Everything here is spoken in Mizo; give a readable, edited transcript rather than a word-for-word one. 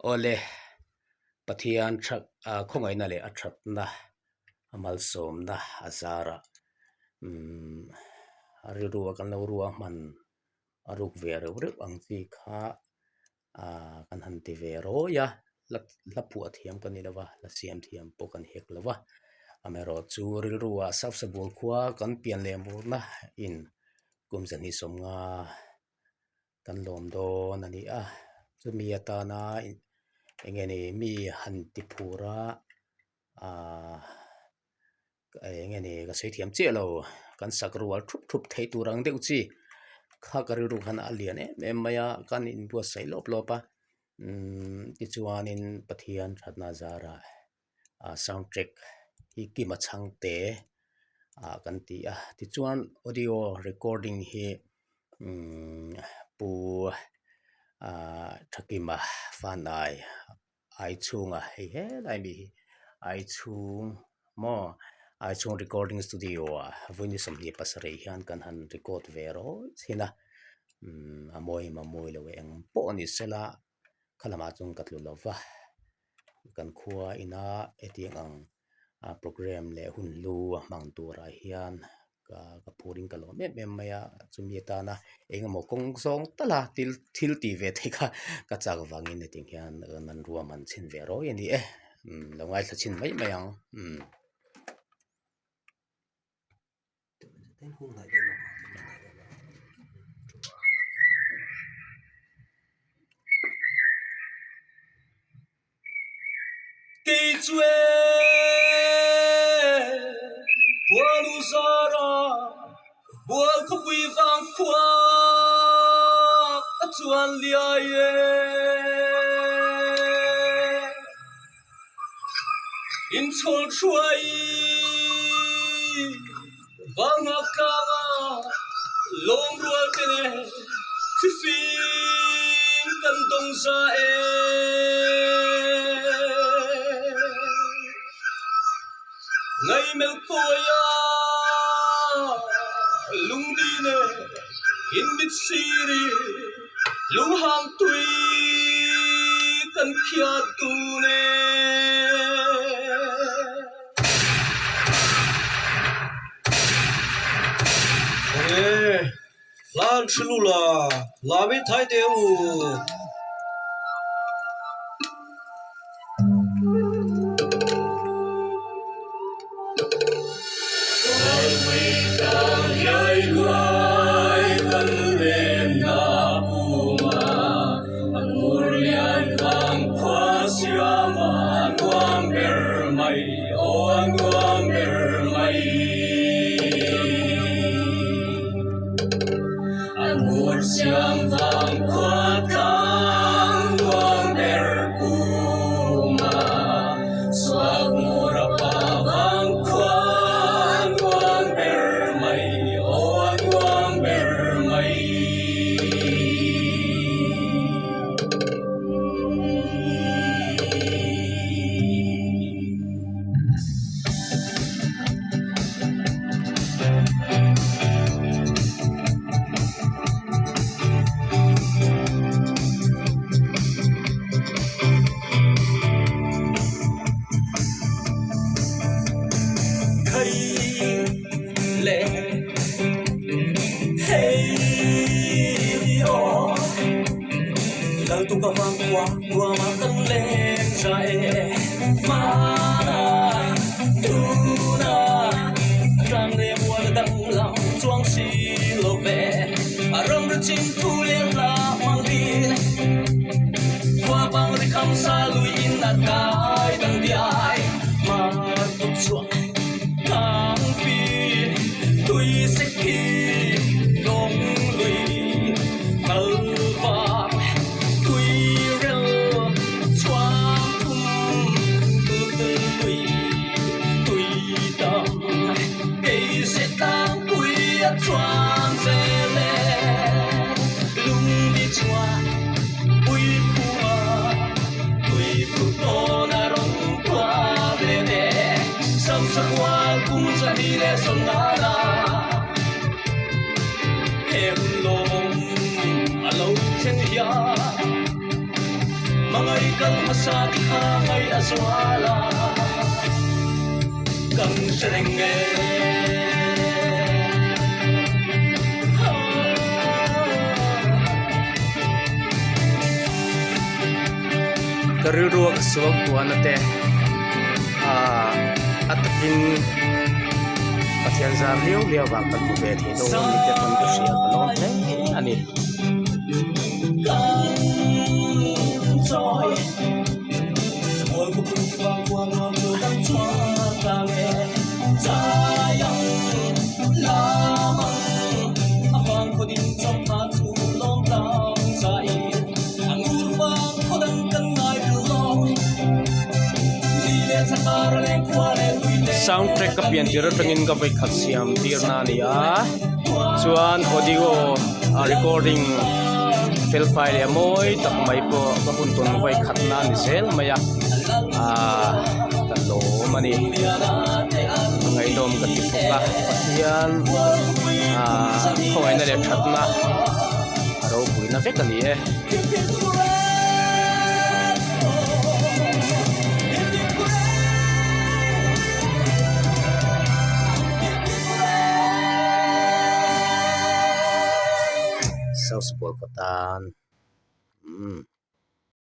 Awle, Pathian that ah khawngaihna leh a thatna a malsawmna a zarah umm a rilru a kan lo ruah hman a ruk ve reuh reuh ang chi kha ah kan han ti ve rawi a hla hla phuah thiam ka ni lo va hla siam thiam pawh kan hek lo va amaherawhchu rilru ah Sapsabul khua kan pian leh murna in kum 250 kan lawm dawn a ni a chumi atana eng nge ni mi han ti phur a ahh eng nge ni ka sawi thiam chiah lo kan sak rual thup thup theih tur ang deuh chi kha ka rilru khan a lian em em mai a kan inbuatsaih lawp lawp a umm tichuanin Pathian thatna zarah ah sound track hi kima chhangte ah kan ti a tichuan audio recording hi umm pu ah Thakima Fanai ai chhunga hei helai mi hi ai chhung maw ai chhung recording studio ah vawiin 27 hian kan han record ve rawih thin a umm a mawi em a mawi lo eng pawh a ni sela kha lamah chuan ka tlu lo va kan khua ina hetiang ang a program leh hun hlu a hmang turah hian ka ka phurin ka lawm em em mai a chumi atana engemaw kawng zawng tal a thil thil tih ve theih kha ka chak vangin hetiang hian an ruahman chhin ve rawi a ni e umm lo ngaithla chhin mai mai ang umm. Kei chu e khuanu zara bual khawpui vang khua ka chuan liai e. Inchhawl hruai vanga tlanga lawm rual te nen thlifim kan dawng za e. Ngaihmelh kawia lungdi nen inmit siri Lunghang tui kan phiat dun e. Khawnge, hlan hrilh u la, lam in thai teh u. Hmangaih kan hmasa ti kha ngaih a zual a, kan hre reng e. Ka rilru a ka suak tuahna te ah a takin Pathian zar liau liau vang kan hmu ve thei dawn ni te pawn ka hria ka lawm hle a ni. Sound track ka pian tir atangin ka vawikhat siam tirna a ni a chuan audio a recording fel fai leh mawi tak mai pawh ka hun tawn vawikhat na a ni zel mai a ahh ka lawm a ni a ngaihnawm ka ti bawk a Pathian ahh khawngaihna leh thatna a ropuina vek a ni e. South ball ka tan umm.